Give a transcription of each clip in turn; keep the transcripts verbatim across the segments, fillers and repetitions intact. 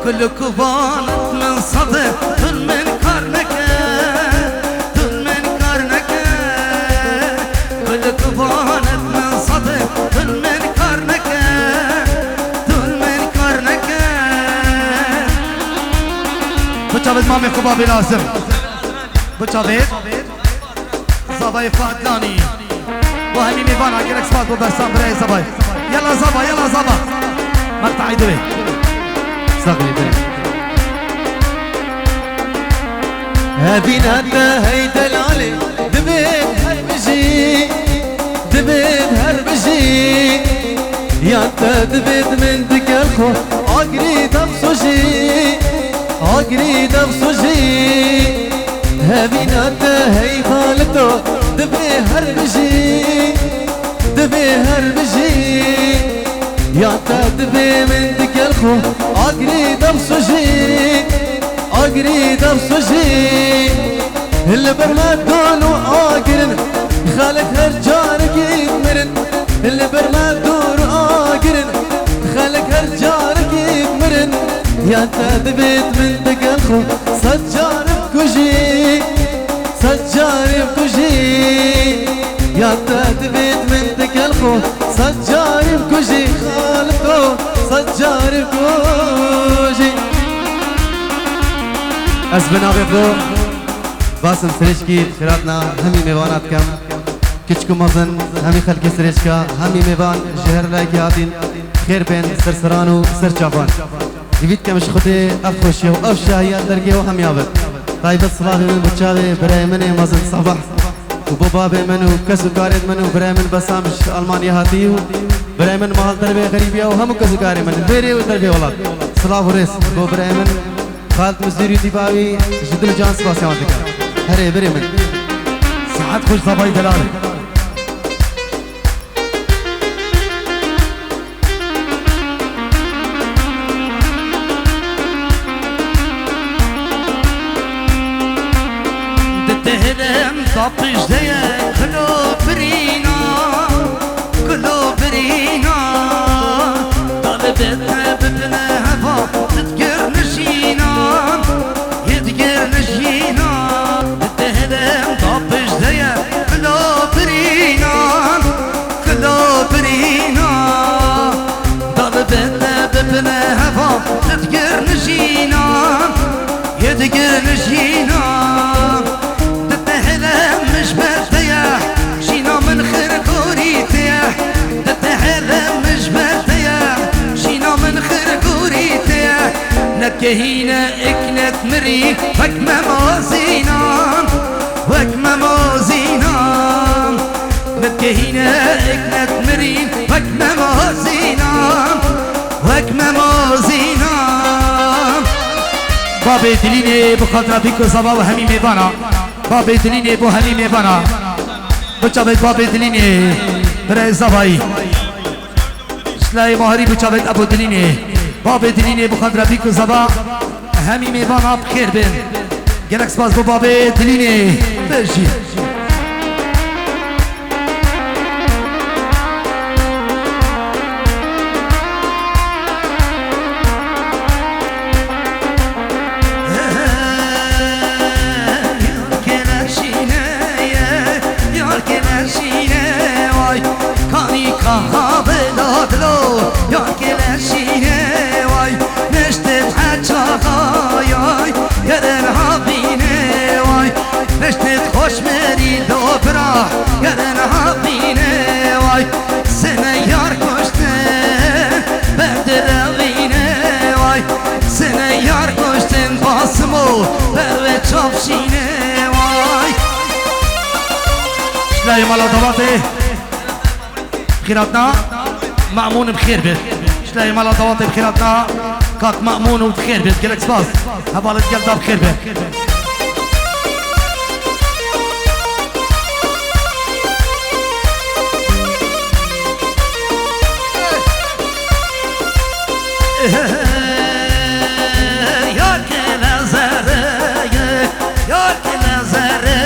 Li kuvanet min sade, dun min kar neke, dun min kar neke. Li kuvanet min sade, dun min kar neke, dun min kar neke. Biçavêt mamê xwe babê lazim. Biçavêt. Zavayê Fadlanî. Bo hemî mêvana gelek spas bo bersan birayê Zavayê. Yela Zava, yela Zava. Maqtayê divê. Saxlê divê. Hevîna te hey delalê, divê her bijî, divê her bijî. Ya te divê min digel xwe, agirî dev sojî, agirî dev sojî. Hevîna te hey xalito, divê her bijî, divê her bijî. Ya te divê min digel xwe, agirî dev sojî, agirî dev sojî. Li ber me don û agirin, xelk her carekî mirin. Li ber me don û agirin, xelk her carekî mirin. Ya te divêt min digel xwe, sed car bikujî, sed carî bikujî. Ya te divêt min digel xwe, sed carî bikujî, xalito, sed carî bikujî. Ez bi navê xwe Basim Sirêçkî, xêratna hemî mêvana dikim. Kiçik û mezin, hemî xelkê Sirêçka, hemî mêvan ji her layekî hatîn, xêr bên, serseran û serçavan. Hîvî dikim ji Xwedê ev xweşiya û ev şahiya dergê we hemiya bin. Taybet silavê min bi çavê birayê min ê mezin Sabah û bo babê min û kes û karên min û birayê min Besam ji Almanya hatî û birayê min mal derbê xerîbiya û hemû kes û karê min li vêrê û derbê welat. Silav û rêz bo birayê min Xalid Mizîrî dîba wî ji dil û can spasiya wan dikim. Herê birê min. Saet xweş Zavayê delal. Di tehlem da pijde ye, kilo birîna, kilo birîna. Talibê te bibine heva, didigir nijîna. Yê digir nijîna, di tehlem da pijde ye, kilo birîna, kilo birîna. Dalibê te bibine heva, di digir nijîna, yê digir nijîna. Di tehlem min ji ber te ye, jîna min xirgorî te ye. Di tehlem min ji ber te ye, jîna min xirgorî te ye. Nedkehîne iknet mirî, wek mema zînan, wek mema zînan. Nedkehîne iknet mirî, wek mema zînan, wek mema zînan. Babê Dilînê bi xatirê Bîko Zava û hemî mêvana. Babê Dilînê bo hemî mêvana. Biçavêt babê Dilînê, birayê Zavayî. Ji layê Maharî biçavêt Ebo Dilînê. Babê Dilînê bi xwe Rebîk û Zava hemî mêvana bi xêr bin. Gelek spas bo babê Dilînê. Bejî. Yar keleşîne ye, yar keleşîne vay. Kanî kaha bela dilo, yar keleşîne vay. Neştê heçaxa yay, yeren havîne vay. Neştê xoş merî do bira, yeren havîne vay. Sene yar kuştin, berdirevîne vay. Sene yar kuştin, basimo, berve çavşîne vay. Şilay mala davatê. Xîratna Mamûn bi xêr be. Ji layê mala dawatê bi xêratna kak Mamûn û bi xêr be. Gelek spas. Hevalêt gel da bi xêr be. Yar kele zerre, yar kele zerre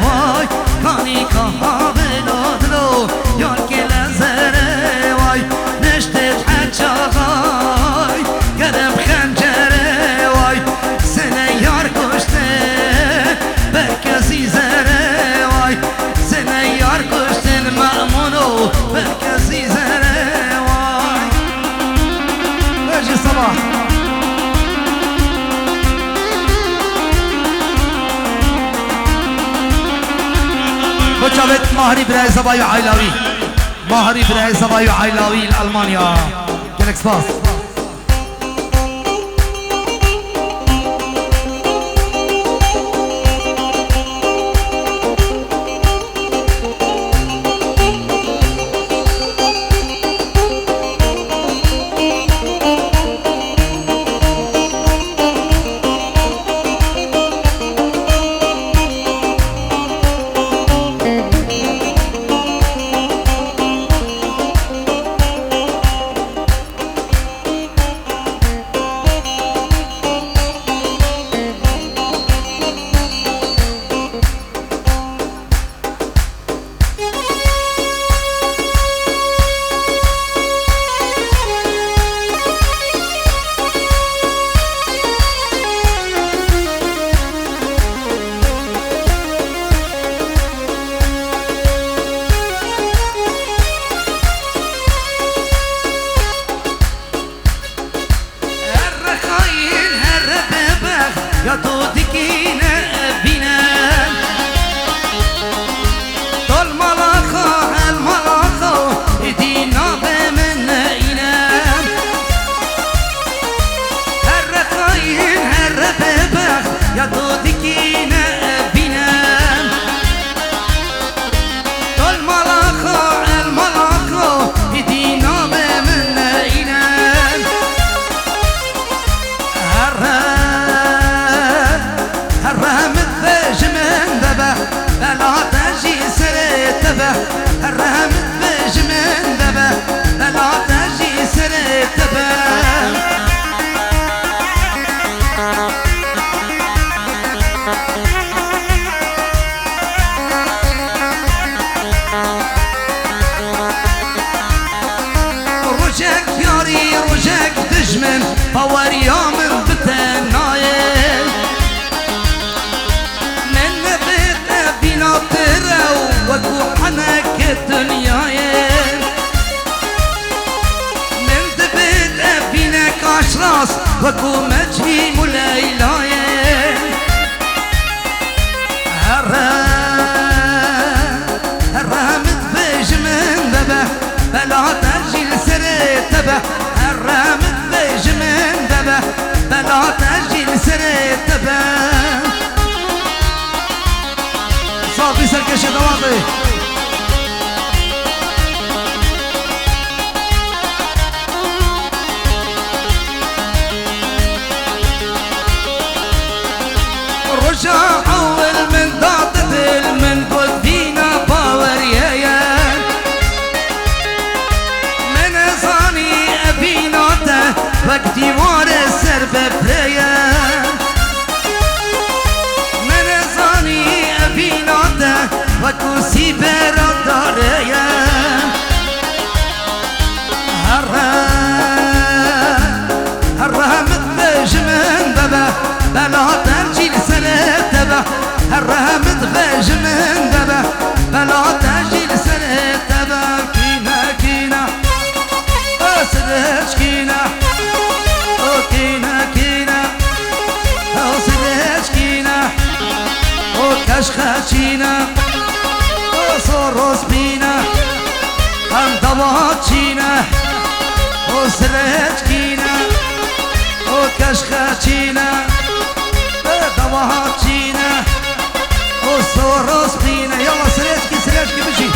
vay, kanî kaha bela dilo, yar kele zerre vay, neştê heçaxay, gerem xencere Davet Mahrî Birayê Zebayî Aylawî. Mahrî Birayê Zebayî Aylawî li Almanya. Gelek spas. Here xayîn, here bebext, ya tu dikîne evîne. Dol mala xwe, el mala xwe, êdî navê min neyîne. Here xayîn, here bebext, ya tu dikîne evîne. Dol mala xwe, el mala xwe, êdî navê min neyîne. Here, here min dibêjim min de be, bela te jî serê te be. Here min dibêjim min de be, bela te jî serê te be. Rojek yarî, rojek dijmin, baweriya min bi te nayê. Min nebêt evîna tu re û wekû heneke dinyayê. Min dibêt evîne kaşras wekû Mecnî û Leylayê. Here, here min dibêjim min de be, bela te jî li serê te be. Here min dibêjim min de be, bela te jî li serê te be. Safî serkeşê dewatê. Roja ewil min da di dil, min got vîna baweriyê ye. Min zanî evîna te wek dîwarê ser befrê ye. Min zanî evîna te wekû sîbera darê ye. Here, here min dibêjim min de be, bela te jî li serê te be. Here min dibêjim min de be, bela te jî li serê te be. Kîne, kîne, o sirêç kîne, o kîne, kîne, o sirêç kîne, o keşxe çîne, o soros bîne. Em dawat çîne, o sirêç kîne, o keşxe çîne, e dawat çîne, o soros bîne. Yala sirêçkî, sirêçkî bijî.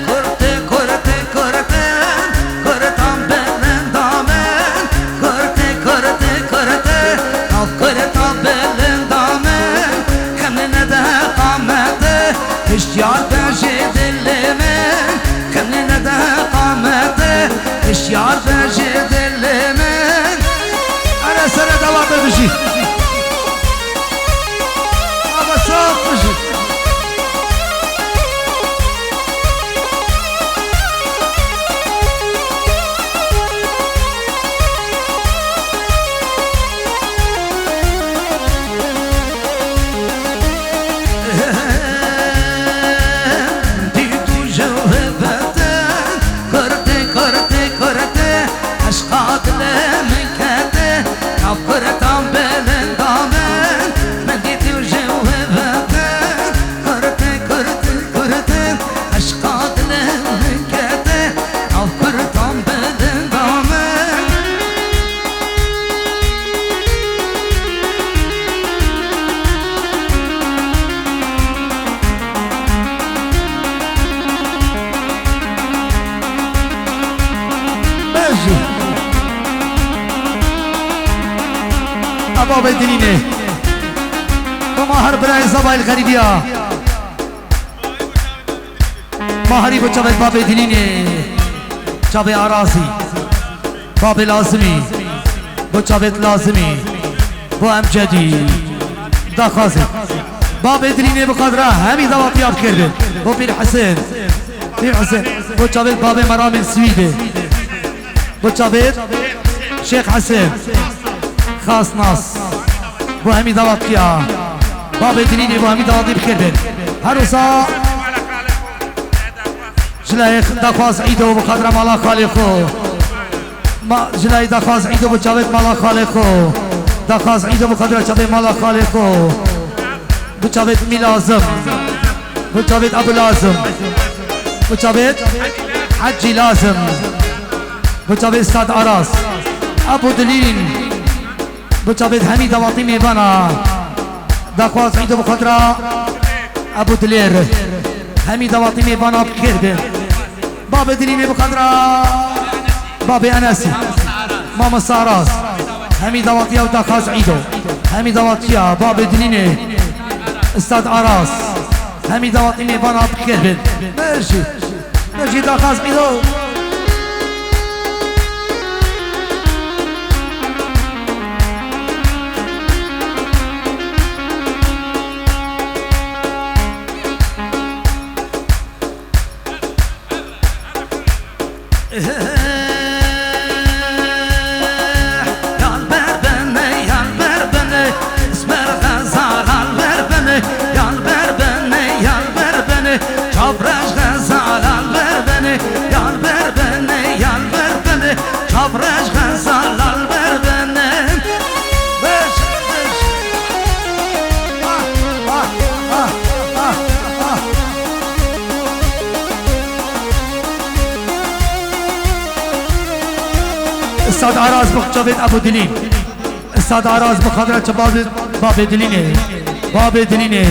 Kurte, kurte, kurte, kurtan bilind amin. Kurte, kurte, kurte, av kurtan bilind amin. Xemlî nede qamete, hişyar be ji dilê min. Xemlî nede qamete, hişyar be ji dilê min. Ere sere dewate bijî. Ava saf bijî. Babê Dilînê. Bo ma her birayê Zebayê li xerîbiya. Ma herî bo çavê babê Dilînê. Çavê Arazî. Babê Lazimî. Bo çavê Lazimî. Bo Emcedî. Daxwazê. Babê Dilînê bi qadra hemî dawatiya bi xêr bin. Bo Pîr Hesên. Pîr Hesên. Bo çavê babê Meramên Swîdê. Bo çavê Şêx Hesên. Xasnas. Bo hemî dawatiya. Babê Dilînê bo hemî dawatî bi xêr bin. Her wisa ji layê daxwaz Îdo bi xatira mala xalê xwe. Ma, ji layê daxwaz Îdo bi çavêt mala xalê xwe. Daxwaz Îdo bi xatira çavê mala xalê xwe. Bi çavêt Mî Lazim. Bi çavêt Ebu Lazim. Bi çavêt Hecî Lazim. Bi çavêt Stad Aras. Ebu Dilîn. Bi çavêt hemî dawatî mêvana. Daxwaz Îdo bi xatira Ebu Dilêr. Hemî dawatî mêvana bi xêr bin. Babê Dilînê bi xatira babê Enesî. Mamosta Aras. Hemî dawatiya daxwaz Îdo. Hemî dawatiya babê Dilînê. Stad Aras. Hemî dawatî mêvana bi xêr bin. Mersi. Mersi daxwaz Îdo. Yal ber bene, yal ber bene, Esmer Xezal al ber bene, yal ber bene, yal ber bene, Çavreş Xezal al ber bene, yal ber bene, yal ber bene, Çavreş Xezal al ber bene. Beş, beş. Ah, ah, ah, ah, ah. Stad Aras bi çavêt Ebu Dilîn. Stad Aras bi xatira çi babê, babê Dilînê. Babê Dilînê.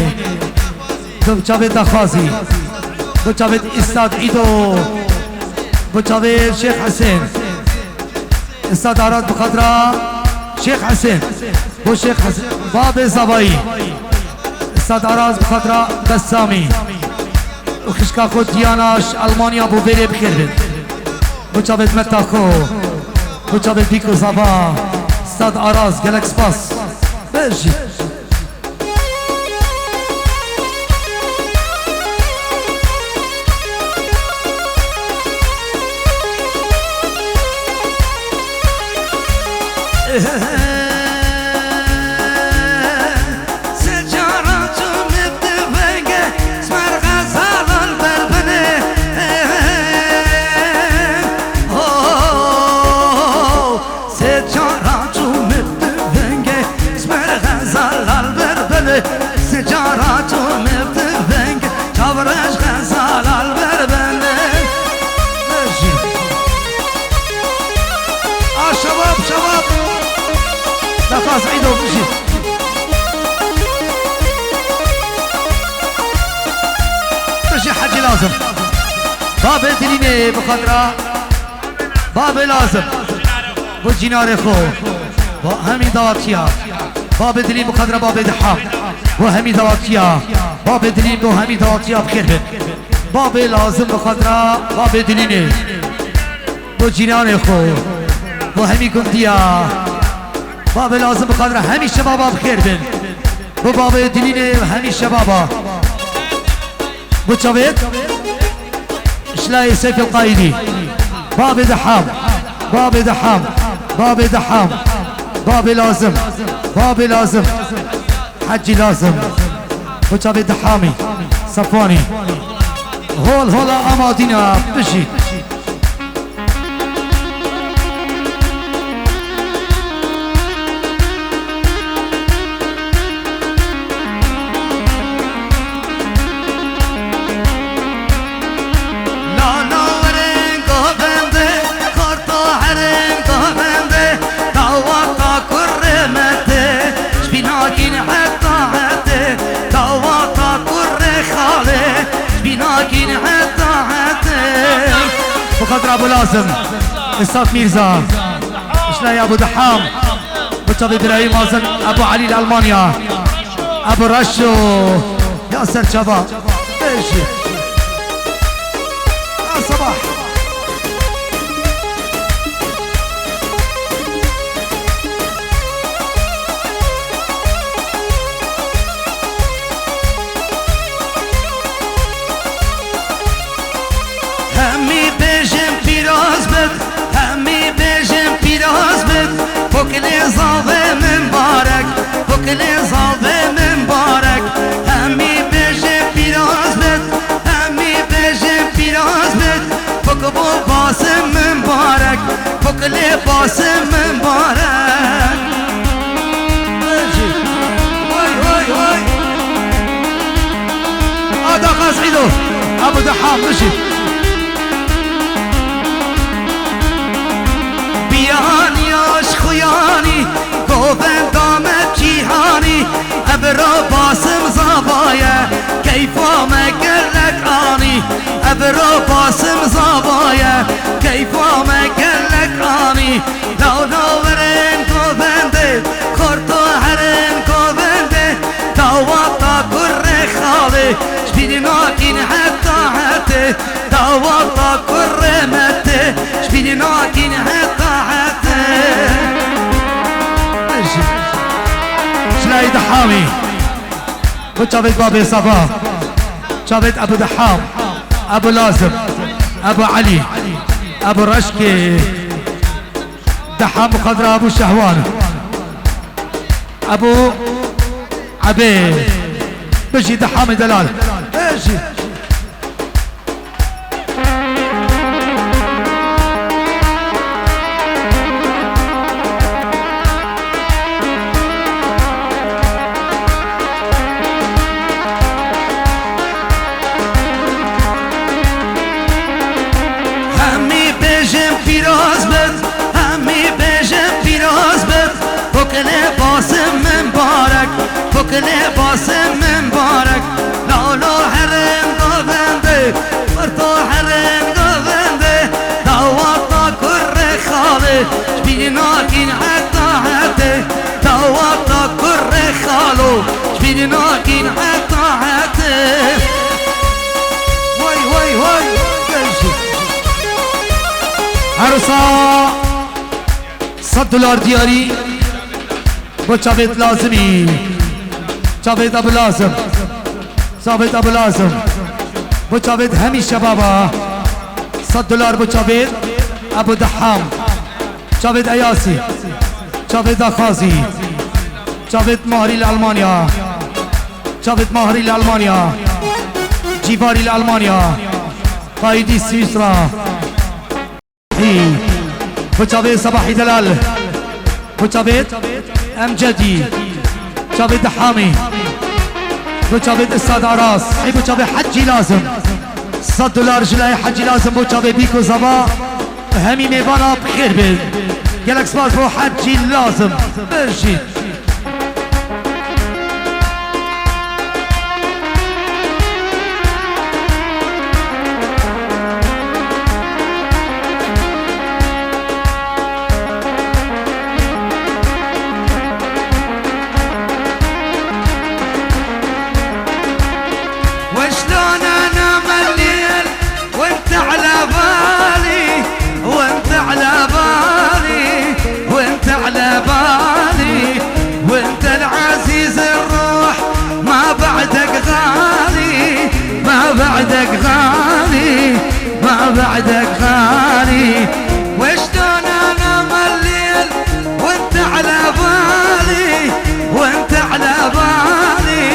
Bi çavêt daxwazî. Bi çavêt Stad Îdo. Bi çavêt Şêx Hesên. Stad Aras bi xatira Şêx Hesên. Bo Şêx Hesên. Babê Zebayî. Stad Aras bi xatira Bessamî. Û xişka xwe Diyana ji Almanya bo vêrê bi xêr bin. Bi çavêt Meta xwe. Bi çavêt Bîk û Zava. Stad Aras gelek spas. Bejî. Sê cara çû min bi vengê, Esmer Xezal al ber bene. Sê cara çû min bi vengê, Çavreş Xezal al ber bene. Bejî. A şebab, şebab. Daxwaz Îdo bijî. Bijî Hecî Lazim. Babê Dilînê bi xatira Babê Lazim. Bo cînarê xwe. Bo hemî dawatiya. Babê Dilîn bi xatira babê Diham. Bo hemî dawatiya. Babê Dilîn bo hemî dawatiya bi xêr bin. Babê Lazim bi xatira babê Dilînê. Bo cînarê xwe. Bo hemî gundiya. Babê Lazim bi xatira hemî şebaba bi xêr bin. Bo babê Dilînê hemî şebaba. Bo çavêt. Şilayê Seyfil Qaîdî. Babê Diham. Babê Diham. Babê Diham. Babê Lazim. Babê Lazim. Hecî Lazim. Bo çavê Dihamî. Sefwanî. Hol hola amadîna bijî. Nana werengo bende, karta herengo bende, dawata kurre mete, jbinagin heta hete, dawata kurre xale, jbinagin heta hete. Bu kadra bu lazım. Esat Mirza. İşte ya bu da ham. Çavê birayî mazin, Ebu Elî li Almanya. Ebu Reşo. Ya serçava. Bêjî. Ya Sebah. Hemî bêjin pîroz bit, hemî bêjin pîroz bit. Kokilê zavê min barek, kokilê zavê min barek. Hemî bêjin pîroz bit, hemî bêjin pîroz bit. Kokbo Basim min barek, kokilê Basim min barek. Bêjî. Oy, oy, oy. Ada Qaz Îdo. Ebu Deham, bêjî. Biyanî aşk xuyanî, govenda me cîhanî. Evro Basim zava ye, keyfa me gelek anî. Evro Basim zava ye, keyfa me gelek anî. Law law werin govendê, xorto herin govendê, dawata kurê xalê, ji bîrî nakîn heta hetê, dawata kurê metê, ji bîrî nakîn heta hetê. Ji layê Dehamî, bo çavêt babê Sava, çavêt Ebu Deham, Ebu Lazim, Ebu Elî, Ebu Reşkê. Deham Xadra Ebu Şehwan. Ebu Ebê. Bijî Dehamê delal. Bijî. Hemî bêjin pîroz bit, hemî bêjin pîroz bit. Kokilê Basim min barek, kokilê Basim min barek. Lalo herin govendê, pirto herin govendê. Dawata kurê xalê, ji bîrî nakîn heta hetê. Dawata kurê xalo, ji bîrî nakîn heta hetê. Way, way, way, gel jî. Her wisa sed dolar diyarî bo çavêt Lazimî. Çavêt Ebu Lazim. Çavêt Ebu Lazim. Bo çavêt hemî şebaba. Sed dolar bo çavêt Ebu Deham. Çavêt Eyasî, çavêt Daxazî, çavêt Mahrî li Almanya, çavêt Mahrî li Almanya, Cîvarî li Almanya, Qayîdî Swîsra, hî, bi çavê Sebahî Delal, bi çavê Emcedî, çavê Dehamî, bi çavê Istad Aras, hî, bi çavê Hecî Lazim. Sed dolar ji layê Hecî Lazim bo çavê Bîko Zava. Hemî mêvana bi xêr bin. Gelek spas bo Hecî Lazim. Bijî. وشلون انام الليل وانت على بالي، وانت على بالي، وانت على بالي، وانت العزيز الروح، ما بعدك غالي، ما بعدك غالي، ما بعدك غالي. وشلون انام الليل وانت على بالي، وانت على بالي،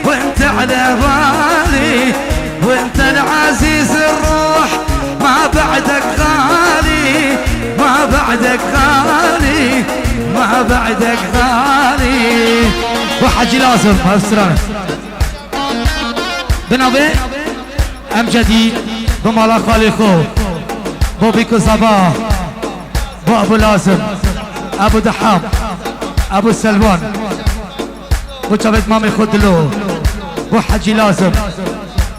وانت على بالي، وانت العزيز الروح، ما بعدك غالي، ما بعدك غالي، ما بعدك غالي. وحجي لازم، هالسلامة. بنابي. Emcedî bi mala xalê xwe, bo Bîko Zava, bo Ebû Lazim, Ebû Deham, Ebû Selwan, bo çavêt mamê xwe Dilo, bo Hecî Lazim.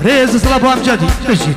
Rêz û silav bo Emcedî. Bijî.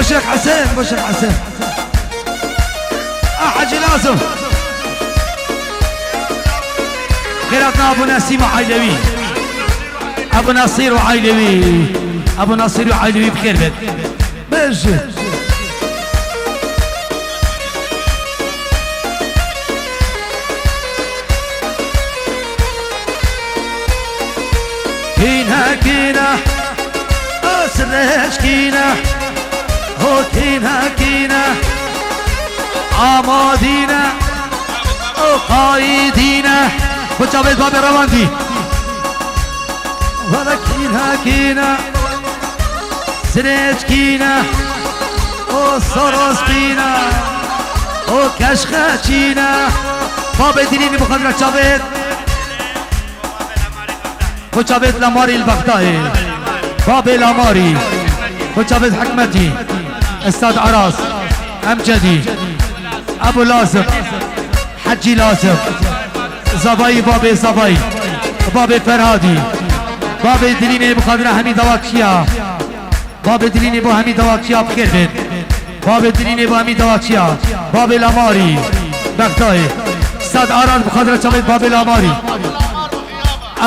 Şêx Hesen, bo Şêx Hesen. A Hecî Lazim. Xêr hatina Ebû Nesîm û aîlewî. Ebû Nesîr û aîlewî. Ebû Nesîr û aîlewî bi xêr bin. Bêjin. Kîne, kîne, o sireç kîne, o kîne, kîne, amadîne, o qayîdîne. Xwe çavêt babê rewandî. Wele kîne, kîne, sireç kîne, o soros kîne, o keşxe çîne. Babê Dilînî bi xwe re çavêt. Xwe çavêt Lamarî li Bexdayê. Babê Lamarî. Xwe çavêt Hikmetî. Estad Aras. Emcedî. Ebû Lazim. Hecî Lazim. Zavayî, babê Zavayî. Babê Ferhadî. Babê Dilînê bi xwe re hemî dawakiya. Babê Dilînê bo hemî dawakiya bi xêr bin. Babê Dilînê bo hemî dawakiya. Babê Lamarî. Bexdayê. Estad Aras bi xwe re çavêt babê Lamarî.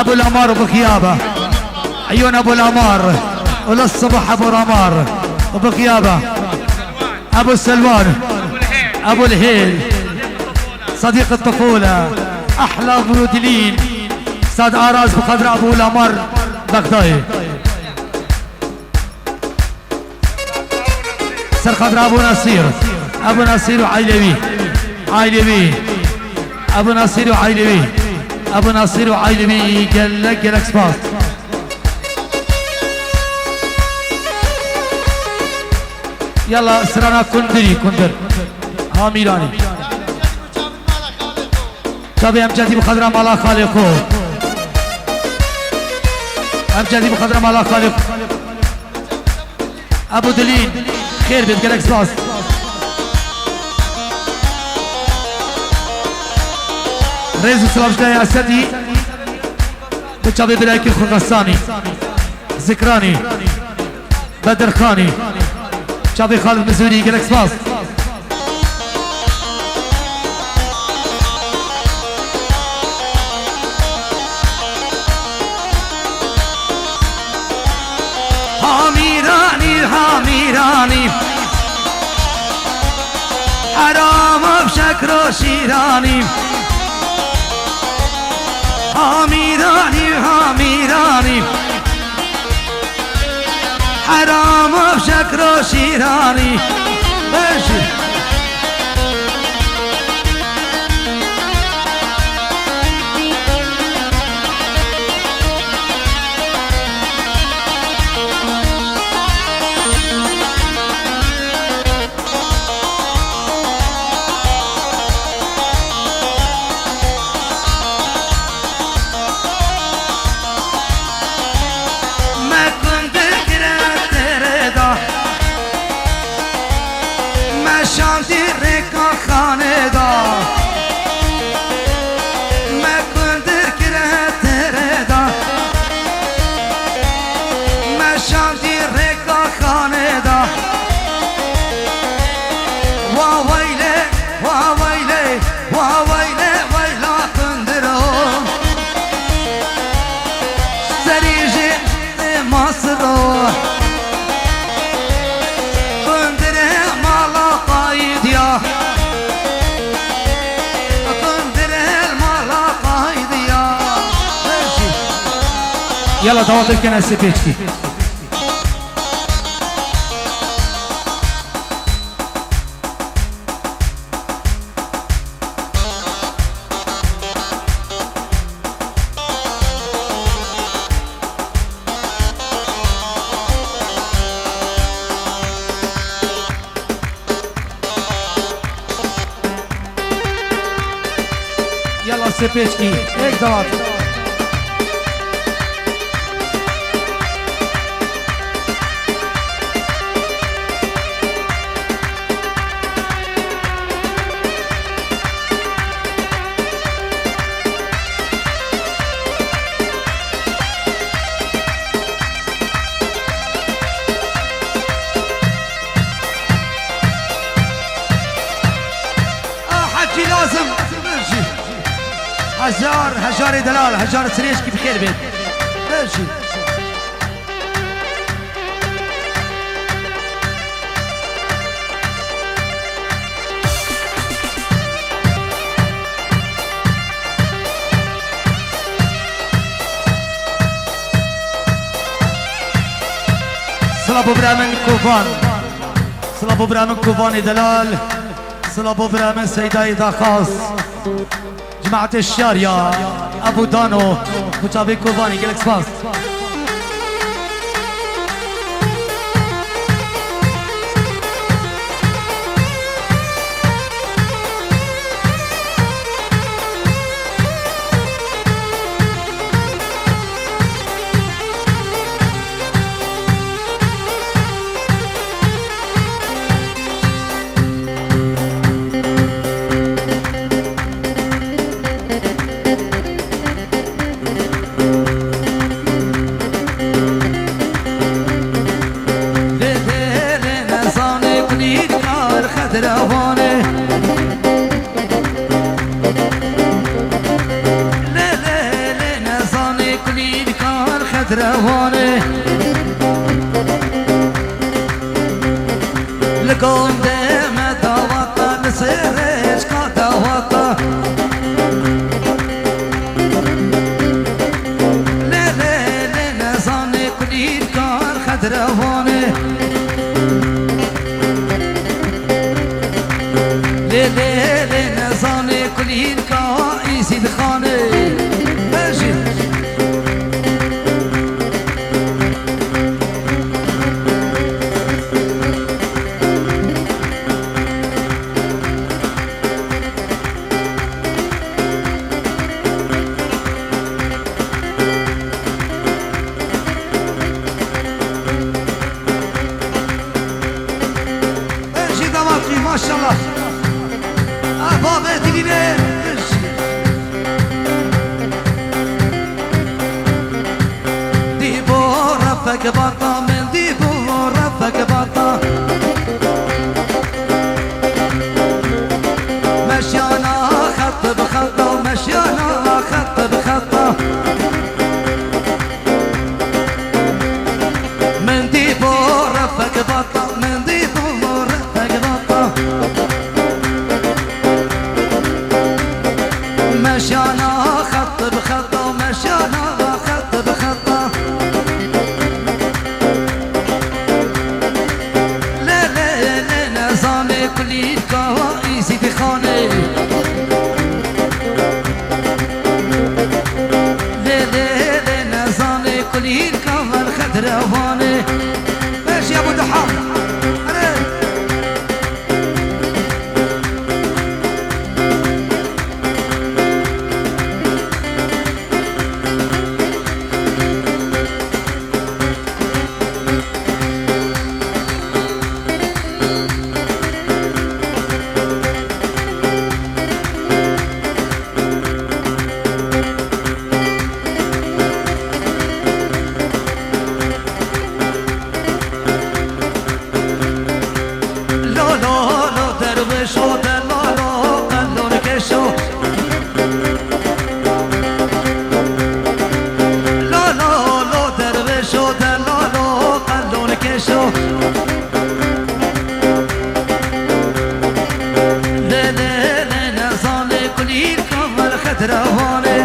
Ebû Lamar û bi xiya be. Eyon Ebû Lamar. Û li sibh Ebû Lamar. Û bi xiya be. Ebû Selwan. Ebû Lhêl. Sedîq Tifûle. Ehla Ebû Dilîn. Estad Aras bi xwe re Ebû Lamar Bexdayê. Ser xatir Ebû Nesîr. Ebû Nesîr û aîlewî. Aîlewî. Ebû Nesîr û aîlewî. Ebû Nesîr û aîlewî gelek gelek spas. Yala sirana Kundirî, Kundir. Hamîranî. Çavê Emcedî bi xwe re mala xalê xwe. Emcedî bi xwe re mala xalê xwe. Ebû Dilîn, xêr bêt, gelek spas. Rêz û silav ji te ya Esedî. Bi çavê birayekî xwe Xesanî, Zikranî, Bedirxanî. Çavê Xalid Mizûrî, gelek spas. Hamîranî, Hamîranî. Heram ev şekro şîranî. Hamîranî, Hamîranî. Heram ev şekro şîranî. Bêjin. Me kundir kire tere da, me şandî rêka xanê da. Me kundir kire tere da, me şandî rêka xanê da. Wa weylê, wa weylê, wa weylê, weyla kundiro. Serî jî tê masiro. Kundire mala qaydiya. Kundire mala qaydiya. Yala dawetê kene sê pêçkî. Yala sê pêçkî, êk dawat. Hejar, hejarê delal, hejar sirêşkî bi xêr bêt. Bejî. Silav bo bira min Kovan. Silav bo bira min Kovanê delal. Silav bo bira min Seydayê daxwaz. Cemaetê Şarya, Ebû Dano, Kuçavê Kovanê, gelek spas. Lê, lê, lê, nezanê kulî dikar xedrevanê. Lê, lê, lê, nezanê kulî dikar xedrevanê. Li gondê me dawata, li Sêrêçka dawata. Lê, lê, lê, nezanê kulî dikar xedrevanê. Lê, lê, lê, nezanê kulî dikar Îzîdxanê. Bejî. Bejî damatî, maşallah. Ah, bavê dilî ne. Bejî. Dîbo refek bata min, dîbo refek bata. Meşyana xet bi xeta, meşyana xet bi xeta. Min dîbo refek bata, min dîbo refek bata. Meşyana xet bi xeta, meşyana xet bi xeta. Lê, lê, lê, nezanê kulîlka wa Îzîdxanê. Lê, lê, lê, nezanê kulîlka wa Xedrewanê. Bejî Ebû Diham. Erê. Lo, lo, lo, derwêşo, delalo, qelon keşo. Lo, lo, lo, derwêşo, delalo, qelon keşo. Lê, lê, lê, nezanê kulîlka wer Xedrewanê.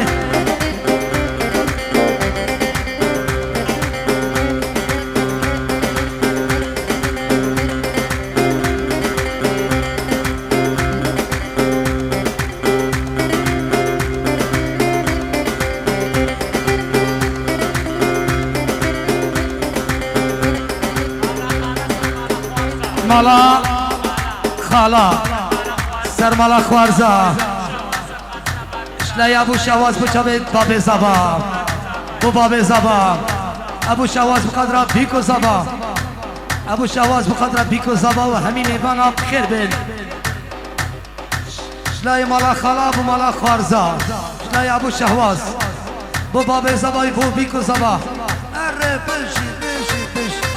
Mala xala, ser mala xwarza. Şilaya Ebû Şewaz bi çavê babê Zava. Bo babê Zava. Ebû Şewaz bi qadra bîko Zava. Ebû Şewaz bi qadra bîko Zava û hemî mêvana bi xêr bin. Şilayê mala xala bo mala xwarza. Şilayê Ebû Şewaz. Bo babê Zava û bo bîko Zava. Erê bijî, bijî, bijî.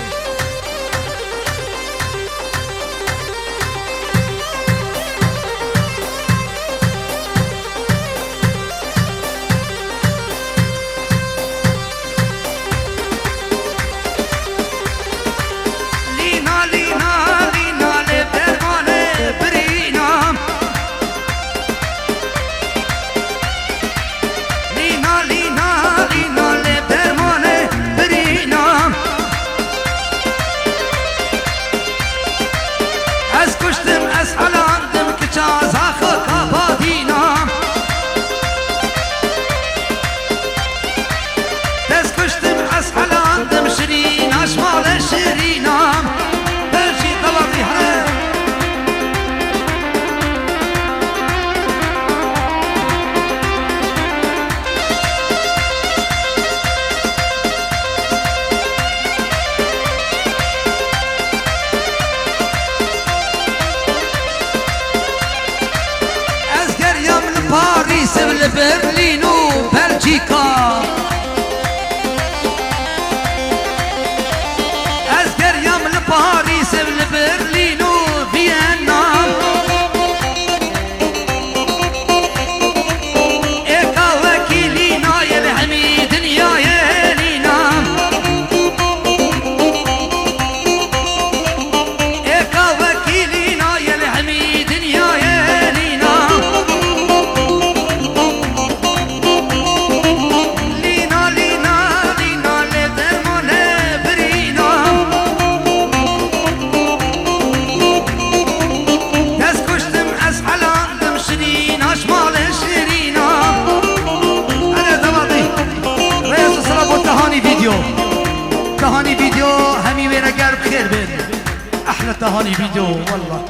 Dehanî vîdeo, wallah.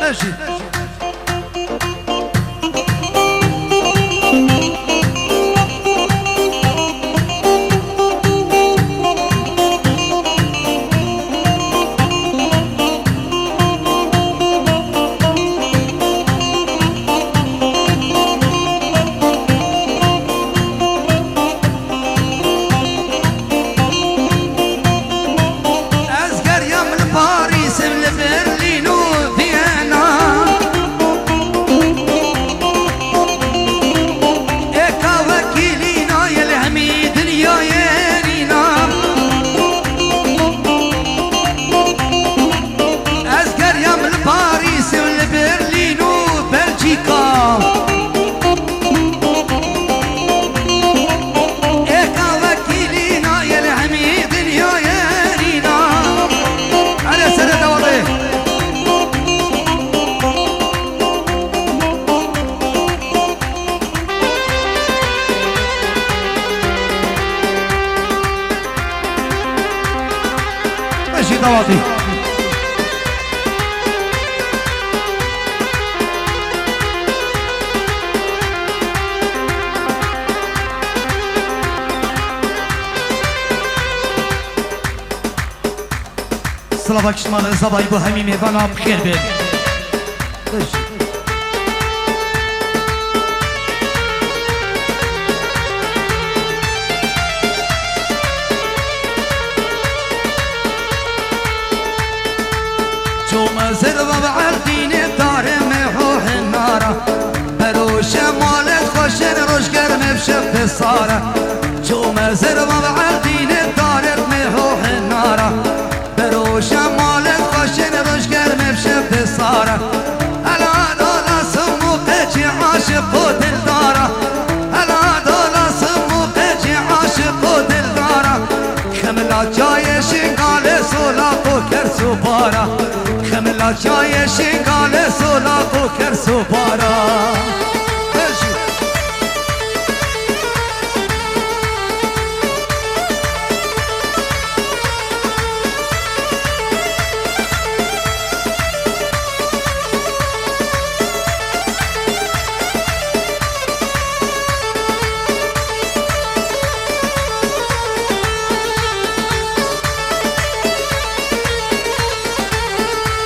Mejî. Ez geriyam li Parîs, li Berlîn û Viyana. Êka wekî lîna ye li hemî dinyayê nîna. Ez geriyam li Parîs û li Berlîn û Belçîka. Êka wekî lîna ye li hemî dinyayê nîna. Erê serê dewalê. Beşî dawatî. Slava kiştman Zavayî bo hemî mêvana bi xêr bên. Çûme zirva ve erdînê darê me ho hinara. Bero şemalê xweşên roj germê bi şev de sare. Çûme zirva ve erdînê darê me ho hinara. Bero şemalê xweşên roj germê bi şev de sare. Hela dola simû qeçî aşiq û dildara. Hela dola simû qeçî aşiq û dildara. Xemla çayê şingalê solaq û kers û bara. Xemla çayê şingalê solaq û kers û bara. Bejî.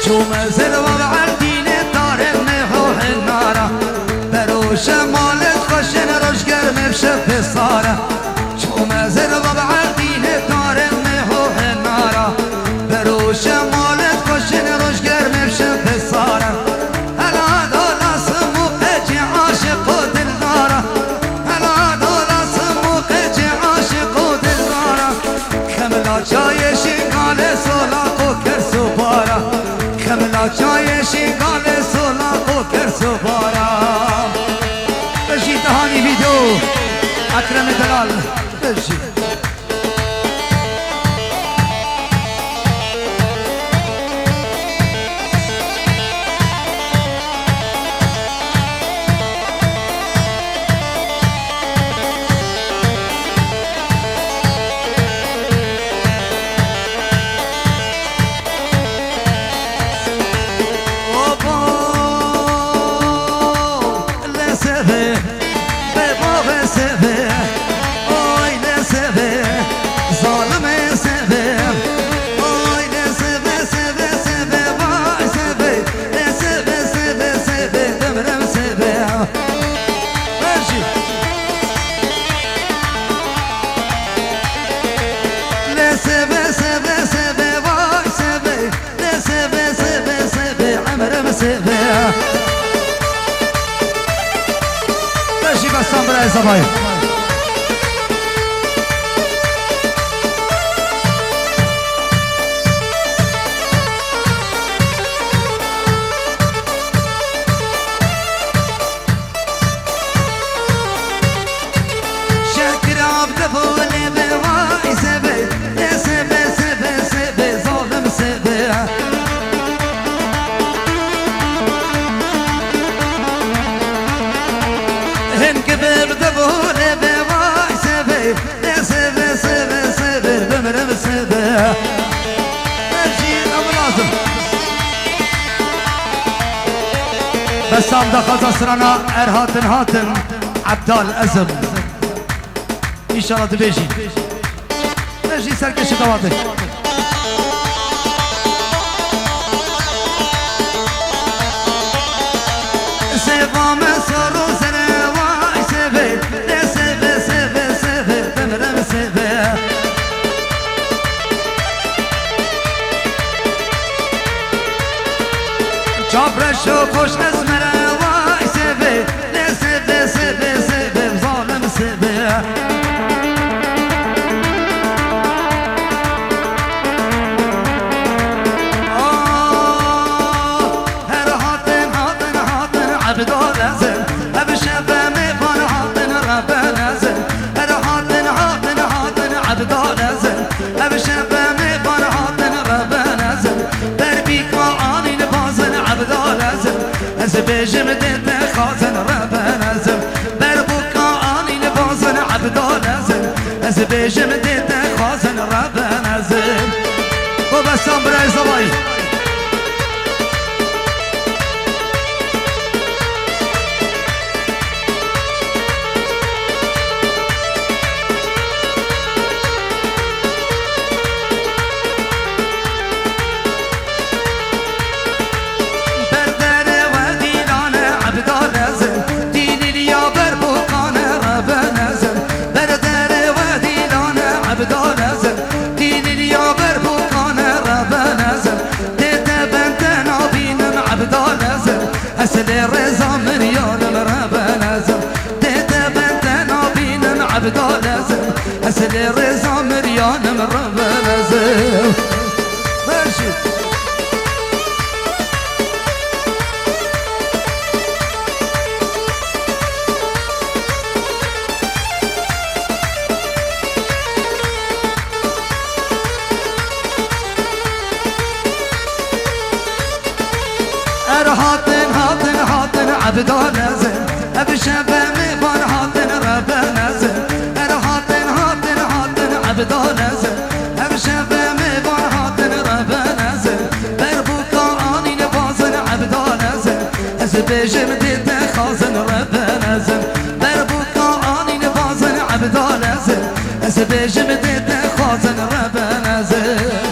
Çûme zirva erdînê darê me ho hinara. Bero şemalê xweşên roj germê bi şev de sare. Çûme zirva bi erdînê darê me ho hinara. Bero şemalê xweşên roj germê bi şev de sare. Hela dola simû qeçî aşiq û dildara. Hela dola simû qeçî aşiq û dildara. Xemla çayê şingalê solaq û kers û bara. Xemla çayê şingalê solaq û kers û bara. Bejî dehanî vîdeo. Ekremê Delal. Bejî. Bejî. Lê seve, seve, seve, vay seve. Lê seve, seve, seve, emrim seve. Bejî bestan birayê Zavayê. Şekir avde bole be vay sebe, e sebe, sebe, sebe, zalim sebe. Hin gibi de bole be vay sebe, e sebe, sebe, sebe, bimrim sebe. Her şey lazım. Tam daxwaza strana er hatin hatin, Ebdal Ezim. Înşallah dibêjî. Bêjî serkeşî dawatê. Sêva me sor û zere vay sêvê, lê sêvê, sêvê, sêvê, demrem sêvê. Çavreş û xweş ez mere vay sêvê, lê sêvê, sêvê, sêvê, zalim sêvê. Ah, her hatin, hatin, hatin, Ebdal Ezim. Ev şeve mêvan hatin, Reben Ezim. Her hatin, hatin, hatin, Ebdal Ezim. Ev şeve mêvan hatin, Reben Ezim. Berbîka anîn bazin, Ebdal Ezim. Ez bêjim dê te xwazin, Reben Ezim. Berbuka anîn bazin, Ebdal Ezim. Ez bêjim dê te xwazin, Reben Ezim. Bo besan birayê zavayî. Ber derê we dîlan e Ebdal Ezim, dîlî ya ber bûkan e Reben Ezim. Ber derê we dîlan e Ebdal Ezim, dîlî ya ber bûkan e Reben Ezim. Tê te ben te nabînim Ebdal Ezim, ez lê rêza miryanim Reben Ezim. Tê te ben te nabînim Ebdal Ezim, ez lê rêza miryanim Reben Ezim. Merşî. Er hatin, hatin, hatin, Ebdal Ezim. Ev şeve mêvan hatin, Reben Ezim. Er hatin, hatin, hatin, Ebdal Ezim. Ev şeve mêvan hatin, Reben Ezim. Berbuka anîn bazin, Ebdal Ezim. Ez bêjim dê te xwazin, Reben Ezim. Berbuka anîn bazin, Ebdal Ezim. Ez bêjim dê te xwazin, Reben Ezim.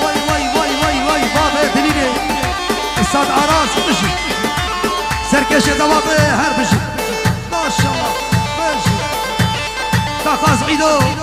Vay, vay, vay, vay, vay, bavê dilînê. Esad Aras, bijî. Serkeşê dawatê her bijî. Maşallah, bijî. Daxwaz Îdo.